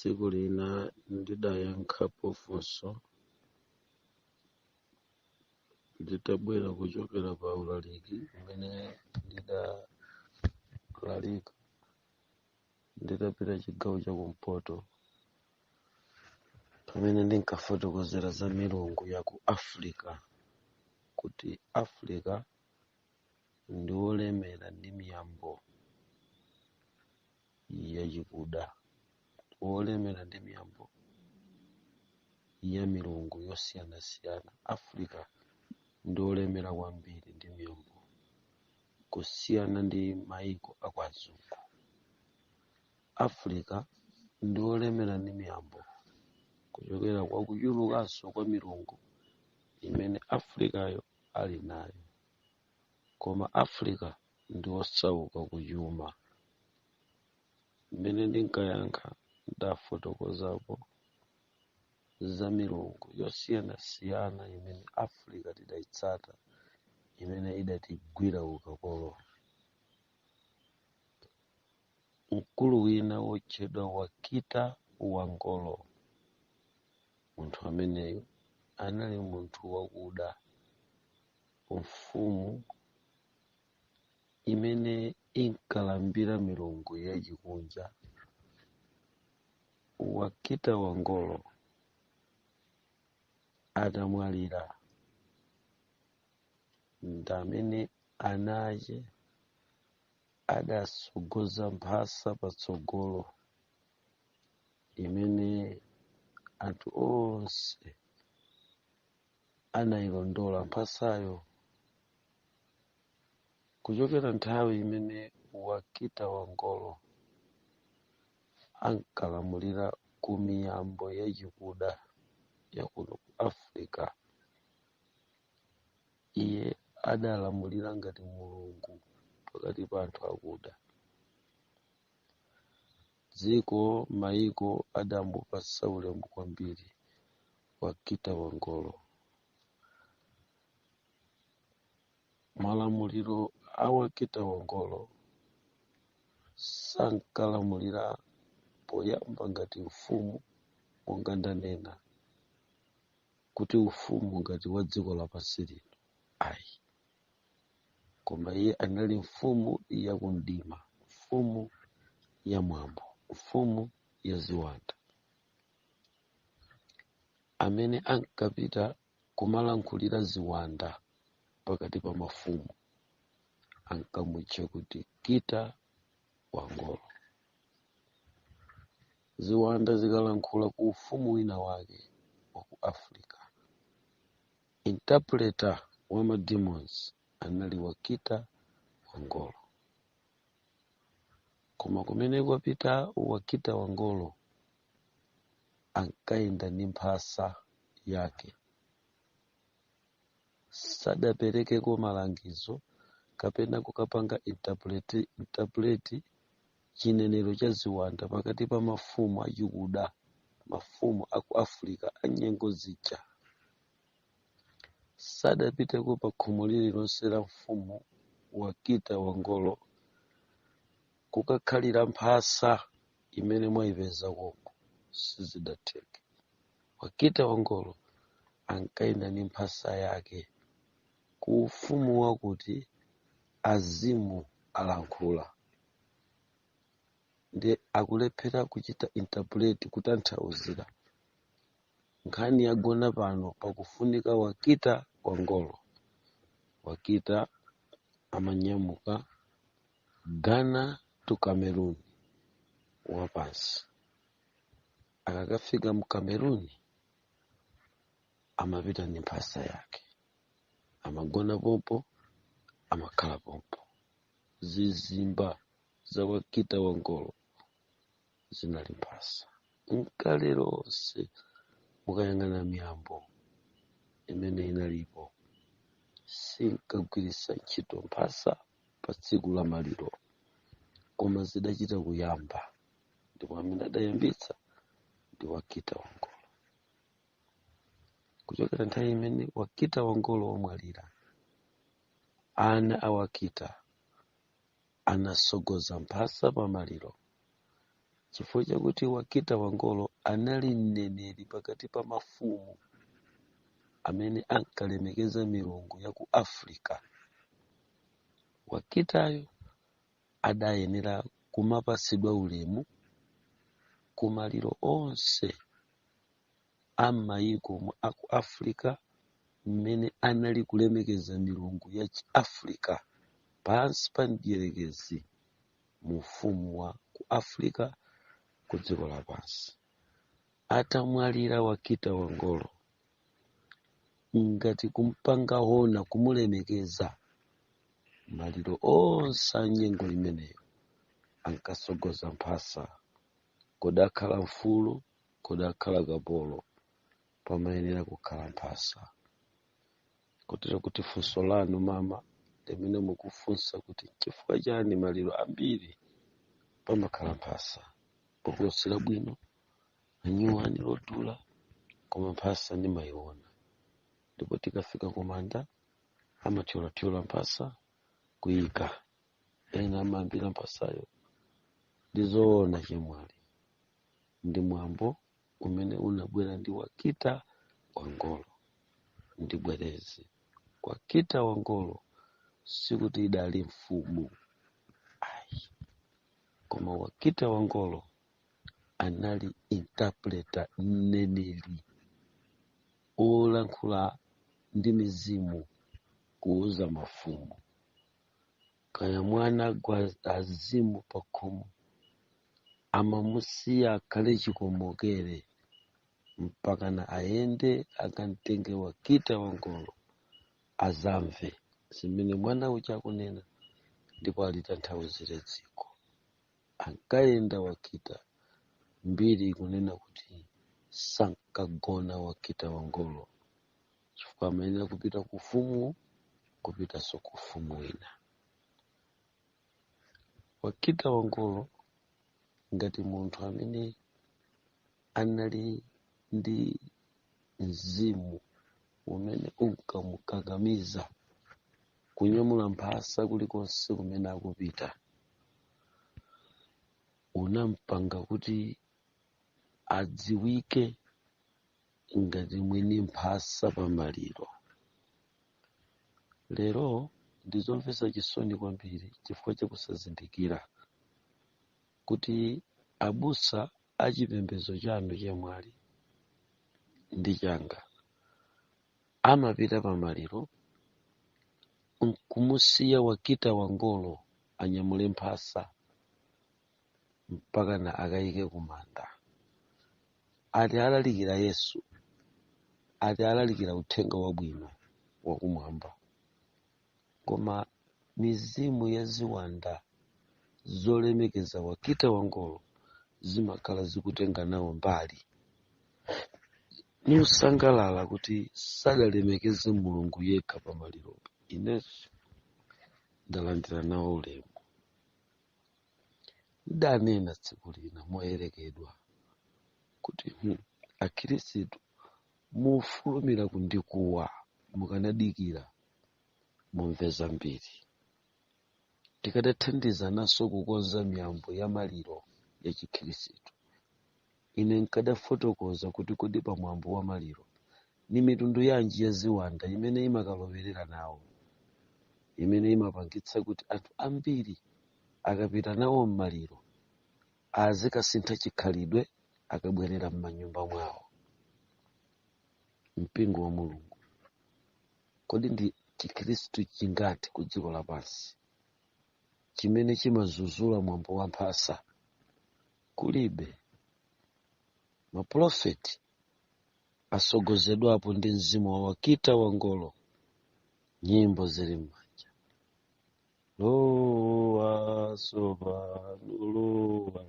Tsiku lina ndidayankhapo funso litabwera kuchokera pa ulaliki umene ndidalalika nditapita chigawo chakumpoto, pamene ndinkafotokozera za milungu ya ku Africa, kuti Africa ndi wolemera ndi miyambo yachikuda, wolemera ndi miyambo ya milungu yosiyanasiyana. Africa ndi wolemera kwambiri ndi miyambo kusiyana ndi maiko akwazungu. Africa ndi wolemera ndi miyambo kuchokera kwa kuchulukanso kwa milungu imene Africayo ali nayo, koma Africa ndi wosauka kuchuma. Mmene ndinkayankha ndafotokozapo za milungu yosiyanasiyana imene Africa tidayitsata, imene idatigwira ukapolo. Mkulu wina wotchedwa Wakita Wangolo, munthu ameneyu anali munthu wakuda, mfumu imene inkalambira milungu yachikunja. Wakita Wangolo atamwalira, ndamene ana ache adasogoza mphasa patsogolo imene anthu onse anayilondola mphasayo. Kuchokera nthawi imene Wakita Wangolo ankalamulira ku miyambo yachikuda ya kuno ku Africa, iye adalamulira ngati mulungu pakati pa anthu akuda. Dziko maiko adamupatsa ulemu kwambiri Wakita Wangolo. Malamuliro a Wakita Wangolo sankalamulira poyamba ngati mfumu, monga ndanena kuti ufumu ngati wa dziko lapansi lino ayi, koma iye anali mfumu ya kumdima, mfumu ya mwambo, mfumu ya ziwanda, amene ankapita kumalankhulira ziwanda pakati pa mafumu, ankamutcha kuti Kita Wangolo. Ziwanda zikalankhula ku ufumu wina wake wa ku Africa, interpreter wa ma demons anali Wakita Wangolo. Koma kumene kwapita Wakita Wangolo ankayenda ndi mphasa yake, sadaperekeko malangizo kapena kukapanga interpret chinenero cha ziwanda pakati pa mafumu achikuda, mafumu aku Africa a nyengo zija. Sadapiteko pa khomo lililonse la mfumu Wakita Wangolo kukakhalira mphasa imene mwayipeza konko, sizidatheke. Wakita Wangolo ankayenda ndi mphasa yake ku ufumu wakuti azimu alankhula, ndiye akulephera kuchita interpret, kutanthauzira nkhani yagona pano pakufunika Wakita Wangolo. Wakita amanyamuka Ghana to Cameroon wapansi, akakafika mu Cameroon amapita ndi mphasa yake, amagona pompo, amakhala pompo. Zizimba za Wakita Wangolo zinali mphasa. Nkale lonse mukayang'ana miyambo imene inalipo sinkagwiritsa ntchito mphasa pa tsiku la maliro, koma zidachita kuyamba, ndipo amene adayambitsa ndi Wakita Wangolo. Kuchokera nthawi imene Wakita Wangolo wamwalira, ana a Wakita anasogoza mphasa pa maliro. Chifukwa chakuti Wakita Wangolo anali mneneri pakati pa mafumu amene ankalemekeza milungu ya ku Africa, Wakitayo adayenera kumapasidwa ulemu kumaliro onse a m'mayiko aku Africa mmene anali kulemekeza milungu ya chiAfrica pansi pa mdierekezi mu ufumu wa ku Africa ku dziko lapansi. Atamwalira Wakita Wangolo, ngati kumpanga honour, kumulemekeza, maliro onse a nyengo imeneyo ankasogoza mphasa. Kudakhala mfulu, kudakhala kapolo, pamayenera kukhala mphasa. Kotero kuti funso lanu, mama, limene mukufunsa kuti chifukwa chani maliro ambiri pamakhala mphasa, bokosi labwino anyuwani lodula, koma mphasa ndimayiona. Ndipo tikafika kumanda amathyolathyola mphasa kuyika, ena amayambira mphasayo. Ndizoona chemwali, ndi mwambo umene unabwera ndi Wakita Wangolo. Ndibwereze, Wakita Wangolo sikuti idali mfumu ayi, koma Wakita Wangolo anali interpreter, mneneri olankhula ndi mizimu kuuza mafumu. Kaya mwana agwa azimu pa khomo, amamusiya akhale chikomokere mpakana ayende akamtenge Wakita Wangolo azamve zimene mwana uja akunena ndipo alitanthauzire dziko. Ankayenda Wakita, mbiri ikunena kuti sankagona Wakita Wangolo chifukwa amayenera kupita ku ufumu, kupitanso ku ufumu wina. Wakita Wangolo ngati munthu amene anali ndi mzimu umene unkamukakamiza kunyamula mphasa kulikonse kumene akupita, unampanga kuti adziwike ngati mwini mphasa pamaliro. Lero ndizomvetsa chisoni kwambiri chifukwa chakusazindikira kuti abusa achipembedzo chanu, chemwali, ndi changa, amapita pamaliro nkumusiya Wakita Wangolo anyamule mphasa mpaka na akayike kumanda. Ati alalikira Yesu, ati alalikira uthenga wabwino wakumwamba, koma mizimu ya ziwanda zolemekeza Wakita Wangolo zimakhala zikutenga nawo mbali nusangalala kuti sadalemekeze Mulungu yekha pamaliropo, inenso ndalandira nawo ulemu. Ndanena tsiku lina moyerekedwa kuti akhristu mufulumira kundikuwa, mukanadikira mumve zambiri. Tikadathandizananso kukonza miyambo ya maliro ya chikhristu, ine nkadafotokoza kuti kodi pamwambo wa maliro ni mitundu yanji ya ziwanda imene imakalowerera nawo, imene imapangitsa kuti anthu ambiri akapita nawo m'maliro azikasintha chikhalidwe akabwerera m'manyumba mwawo. Mpingo wa Mulungu, kodi ndi chikhristu chingati ku dziko lapansi chimene chimazuzula mwambo wa mphasa? Kulibe. Maprofeti asogozedwapo ndi mzimu wa Wakita Wangolo, nyimbo zili m'manja, "Lowa sopano, lowa",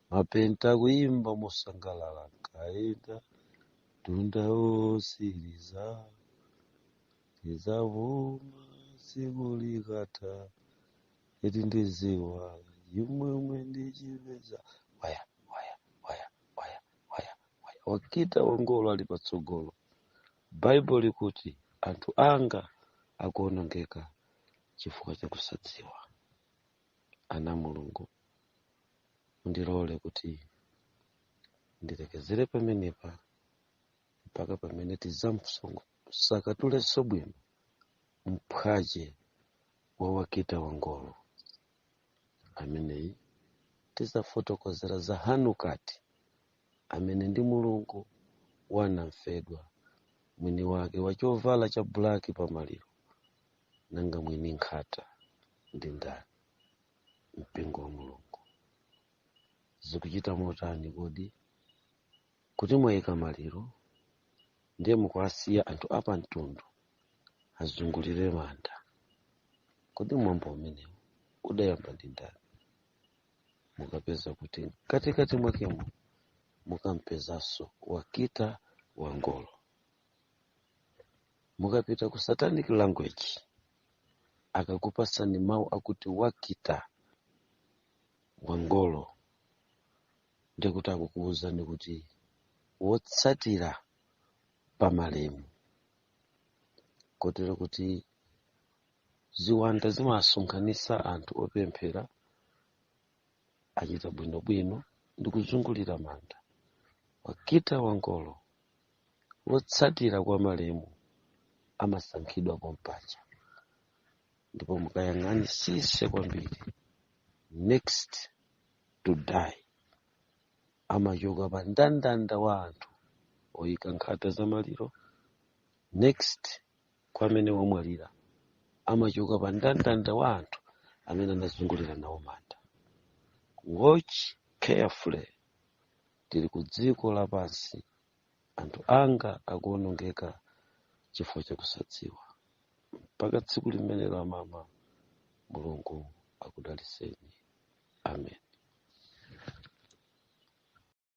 mapenta kuimba mosangalala, kaenda tunda osiriza lizavuma tsiku likatha iti ndiziwa chimwemwe ndichipeza. Waya waya waya waya waya waya, Wakita Wangolo ali patsogolo. Baibulo likuti anthu anga akuonongeka chifukwa chakusadziwa. Ana Mulungu, Mundilole kuti ndilekezere pamenepa mpaka pamene tidzamsakatulenso bwino mphwache wa Wakita Wangolo ameneyi. Tizafotokozera za Hanukati amene ndi mulungu wanamfedwa, mwini wake wa chovala cha black pamaliro. Nanga mwini nkhata ndi ndani? Mpingo wa Mulungu, zikuchita motani kodi kuti mwayika maliro, ndiye mukuwasiya anthu apamtundu azungulire manda? Kodi mwambo umenewu udayamba ndi ndani? Mukapeza kuti mkatikati mwakemo mukampezanso Wakita wa Ngolo. Mukapita ku satanic language, akakupasani mawu akuti Wakita wa Ngolo, ndikuti akukuwuzani kuti wotsatira pamalemu, kotero kuti ziwanda zimasonkhanitsa anthu opemphera achita bwinobwino ndi kuzungulira manda. Wakita wa Ngolo, wotsatira kwa malemu, amasankhidwa pompacha. Ndipo mukayang'anisise kwambiri, next to die amachoka pa ndandanda wa anthu oyika nkhata za maliro. Next kwa amene wamwalira amachoka pa ndandanda wa anthu amene anazungulira nawo manda. Watch carefully. Tili ku dziko lapansi, anthu anga akuwonongeka chifukwa chakusadziwa. Mpaka tsiku limenelo, amama, Mulungu akudaliseni. Amen.